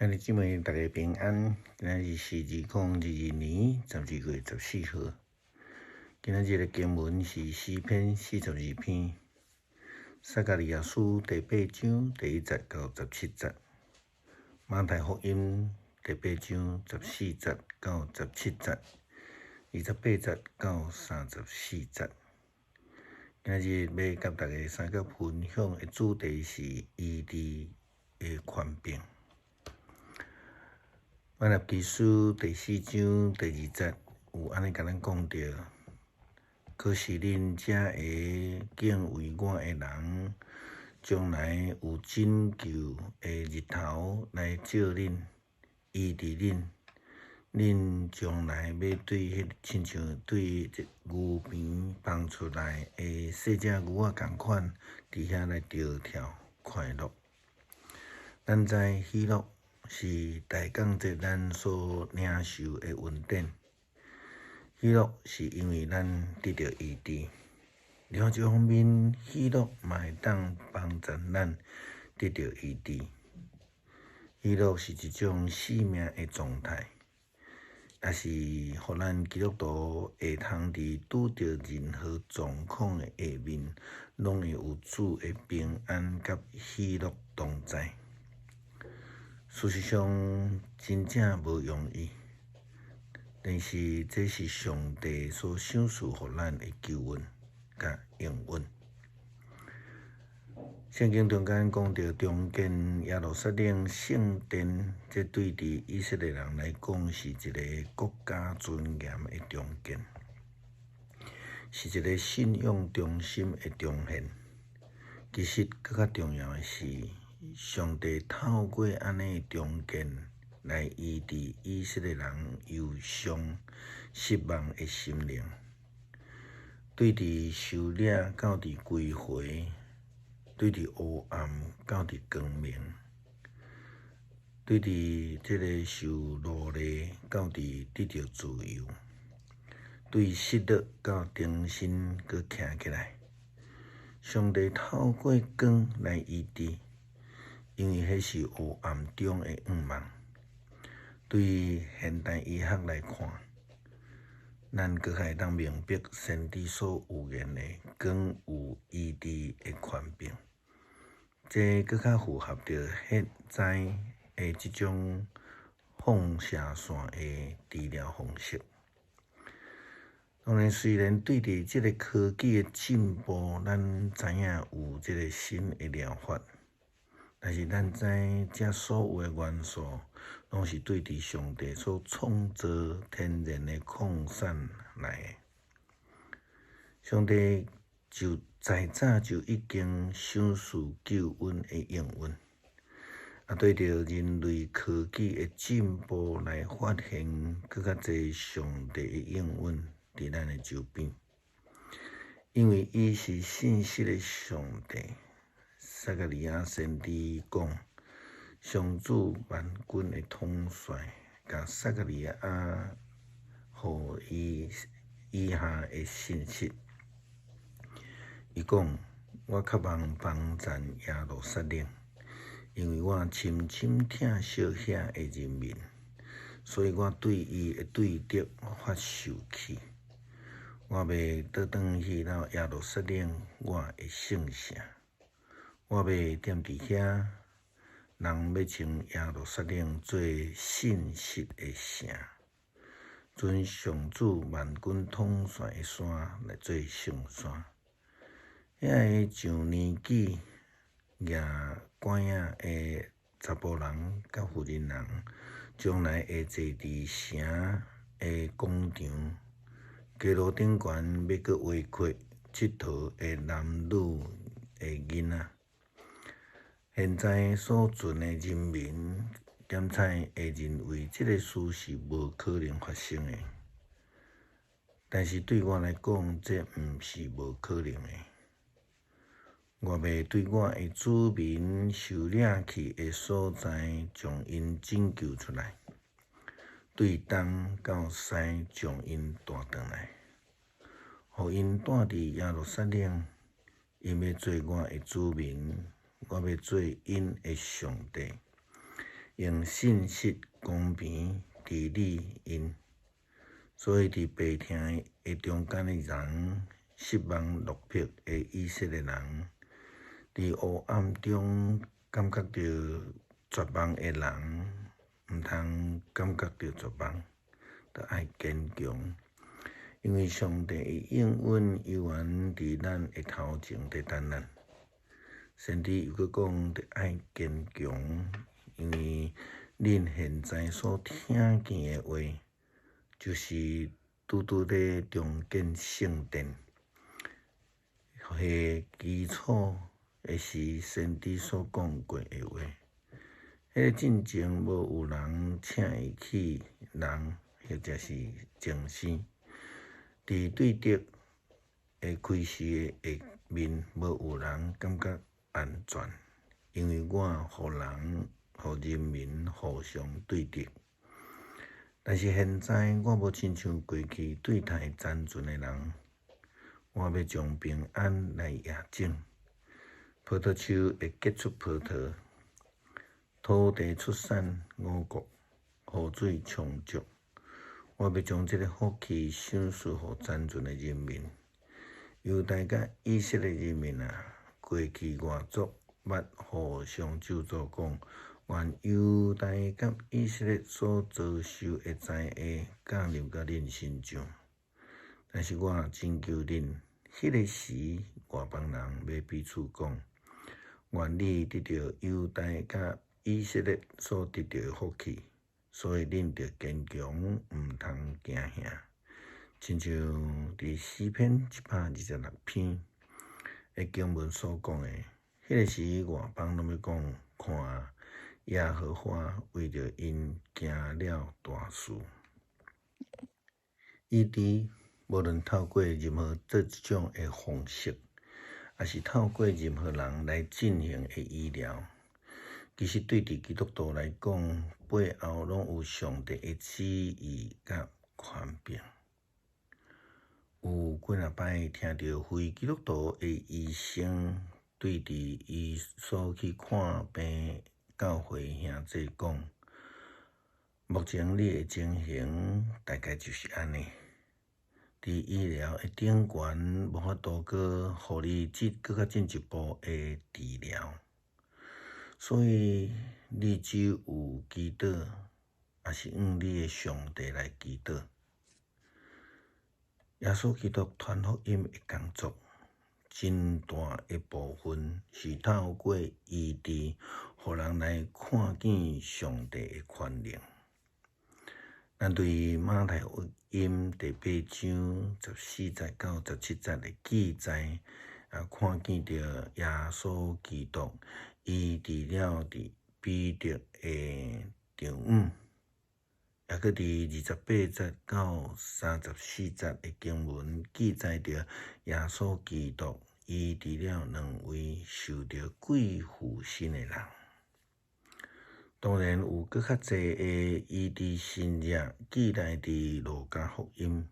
兄弟姊妹，大家平安。今仔日是2022年12月14號。今仔日的經文是詩篇42篇，撒迦利亞書第八章第一節到17節，馬太福音第八章14節到17節，28節到34節。今仔日欲佮大家相佮分享的主題是醫治的權柄。瑪拉基書第四章第二節有按呢共咱講著，可是恁這下敬畏我的人，將來有拯救的日頭來照恁，醫治恁。恁將來欲對彼親像對牛棚放出來的細隻牛仔仝款，佇遐來跳跳快樂。咱知喜樂是大降節咱所領受的恩典。喜樂是因為咱得著醫治。另外一方面，喜樂嘛會當幫助咱得著醫治。喜樂是一種生命的狀態，也是予咱基督徒會通佇拄著任何狀況的下面，攏會有主的平安佮喜樂同在。事實上，真正無容易，但是這是上帝所賞賜予咱的救恩佮應允。聖經中間講著重建耶路撒冷聖殿，這對佇以色列人來講是一个國家尊嚴的重建，是一个信仰中心的重現。其實，閣較重要的是，上帝透過按呢重建來醫治以色列人憂傷、失望的心靈，對佇受掠到佇歸回，對佇黑暗到佇光明，對佇這个受奴隸到佇得著自由，對失落到重新閣徛起來。上帝透過光來醫治。因為彼是黑暗中的盼望。對現代醫學來看，咱閣較會當明白先知所預言的光有醫治的權柄，這閣較符合著現在的這種放射線的治療方式。當然，雖然對佇這个科技的進步，咱知影有這个新的療法。但是咱知，這所有的元素，攏是對佇上帝所創造天然的礦產來的。上帝就在早就已經賞賜救恩的應允，啊，對著人類科技的進步來發現閣較濟上帝的應允佇咱的周邊，因為伊是信實的上帝。撒迦利亞先知講，上主萬軍的統帥，共撒迦利亞予伊以下的信息。伊講：我渴望幫贊耶路撒冷，因為我深深疼惜遐的人民，所以我對伊的對敵發受氣。我欲倒轉去到耶路撒冷，我的聖城。我欲踮佇遐，人欲稱耶路撒冷做信實的城，尊上主萬軍統帥的山來做聖山。遐个上年紀舉拐仔的查埔人佮婦人人，將來會坐佇城的廣場，街路頂懸欲閣圍括𨑨迌的男女的囡仔。現在所存的人民檢採會認為這个事是無可能發生的，但是對我來講，這毋是無可能的。我欲對我的子民受掠去的所在，將𪜶拯救出來；對東到西，將𪜶帶轉來，予𪜶住佇耶路撒冷。𪜶欲做我的子民。我欲做𪜶的上帝，用信實公平治理𪜶。所以，佇病痛的中間的人，失望落魄的以色列人，佇黑暗中感覺著絕望的人，毋通感覺著絕望，著愛堅強，因為上帝的應允猶原佇咱的頭前佇等咱。先知又閣講，著愛堅強，因為恁現在所聽見的話，就是拄拄咧重建聖殿，下基礎的是先知所講過的話。彼个進前無有人請伊去人，或者是前生，佇對敵的開始的下面，無有人感覺安全，因為我予人予人民互相對敵。但是現在，我無親像過去對待殘存的人，我欲將平安來驗證。葡萄樹會結出葡萄，土地出產五穀，雨水充足。我欲將這个福氣賞賜予殘存的人民。猶大佮以色列人民啊，過去外族捌互相咒詛講：願猶大佮以色列所遭受的災禍降臨到恁身上。但是我請求恁，彼个時外邦人欲彼此講：願你得著猶大佮以色列所得著的福氣，所以恁著堅強，毋通驚嚇。親像佇詩篇126篇的經文所講的，彼个時外邦攏欲講：看，耶和華為著𪜶行了大事。醫治無論透過任何這種的方式，抑是透過任何人來進行的醫療，其實對佇基督徒來講，背後攏有上帝的旨意佮權柄。有幾若擺聽著非基督徒的醫生對佇伊所去看病教會兄弟講，目前你的情形大概就是按呢。佇醫療的頂懸無法度閣予你進閣較進一步的治療，所以你只有祈禱，抑是向你的上帝來祈禱。耶穌基督傳福音的工作，真大一部分是透過醫治，予人來看見上帝的權能。咱對馬太福音第八章14節到17節的記載，也看見著耶穌基督醫治了佇彼得的丈母，抑閣佇28節到34節的經文記載著耶穌基督醫治了兩位受著鬼附身的人。當然有閣較濟的醫治神跡記載佇路加福音，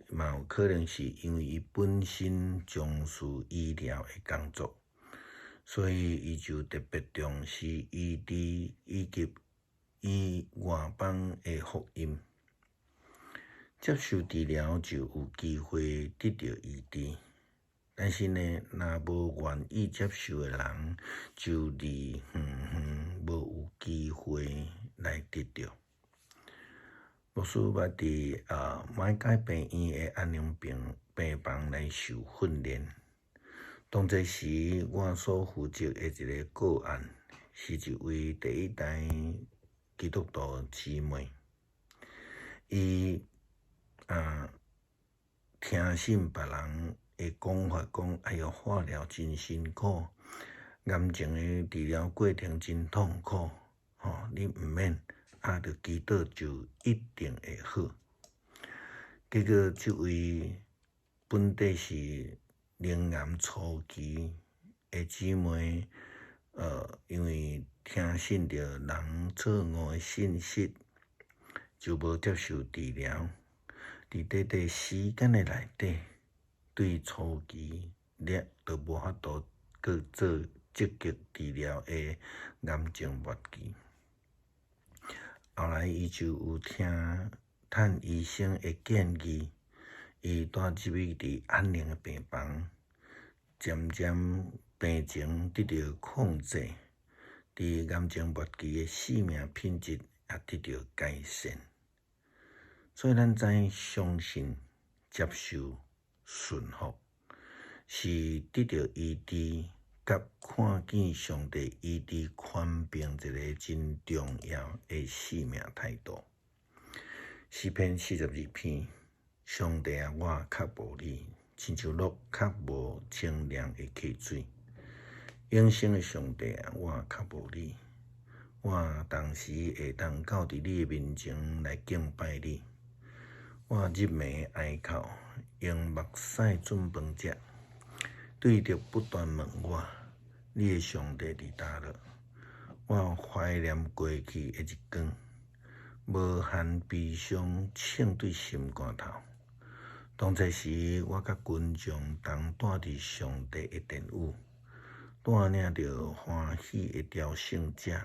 嘛有可能是因為伊本身從事醫療的工作，所以伊就特別重視醫治以及醫外邦的福音。接受治療就有機會得著醫治，但是呢，若無願意接受的人，就離遠遠無有機會來得著。牧師捌佇馬偕病院的安寧病房來受訓練。當這時，我所負責的一个個案，是一位第一代基督徒姊妹，伊聽信別人的講法，講哎喲，化療真辛苦，癌症的治療過程真痛苦，吼，你毋免，著祈禱就一定會好。結果，這位本底是乳癌初期的姊妹，因為聽信著人錯誤的信息，就無接受治療。佇短短時間的內底，對初期了都無法度閣做積極治療的癌症末期。後來伊就有聽趁醫生的建議，伊帶入去佇安寧的病房，漸漸病情得著控制，佇癌症末期的生命品質也得著改善。所以咱知相信、接受、順服，是得著醫治佮看見上帝醫治權柄一个真重要的生命態度。詩篇42篇，上帝啊，我渴慕你，親像鹿渴慕清涼的溪水。永生的上帝啊，我渴慕你，我當時會當到佇你的面前來敬拜你。我日暝哀哭，用目屎準飯食，對敵不斷問我：你的上帝佇佗落？我懷念過去的日光，無限悲傷衝對心肝頭。當這時，我佮群眾同住佇上帝的殿宇，帶領著歡喜的朝聖者，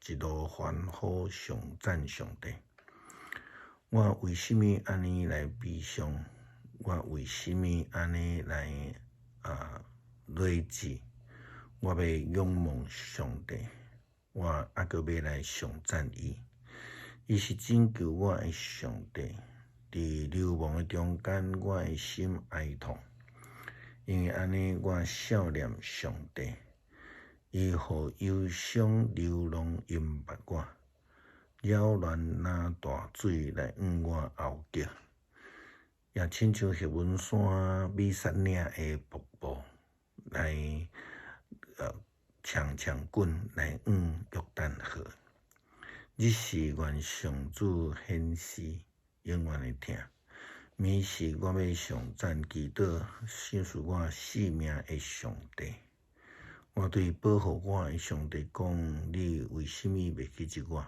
一路歡呼頌讚上帝。我為啥物按呢來悲傷？我為啥物按呢來累志？我欲仰望上帝，我猶閣欲來頌讚伊。伊是拯救我的上帝，佇流亡的中間，我的心哀痛，因為按呢，我想念上帝。伊予憂傷流浪淹沒我，擾亂若大水來向我喉結，也親像黑雲山米薩嶺的瀑布來，長長滾來向約旦河。日時願上主顯示永遠的疼。暝時我欲頌讚祈禱，賞賜我性命的上帝。我對保護我的上帝講：你為啥物袂記得我？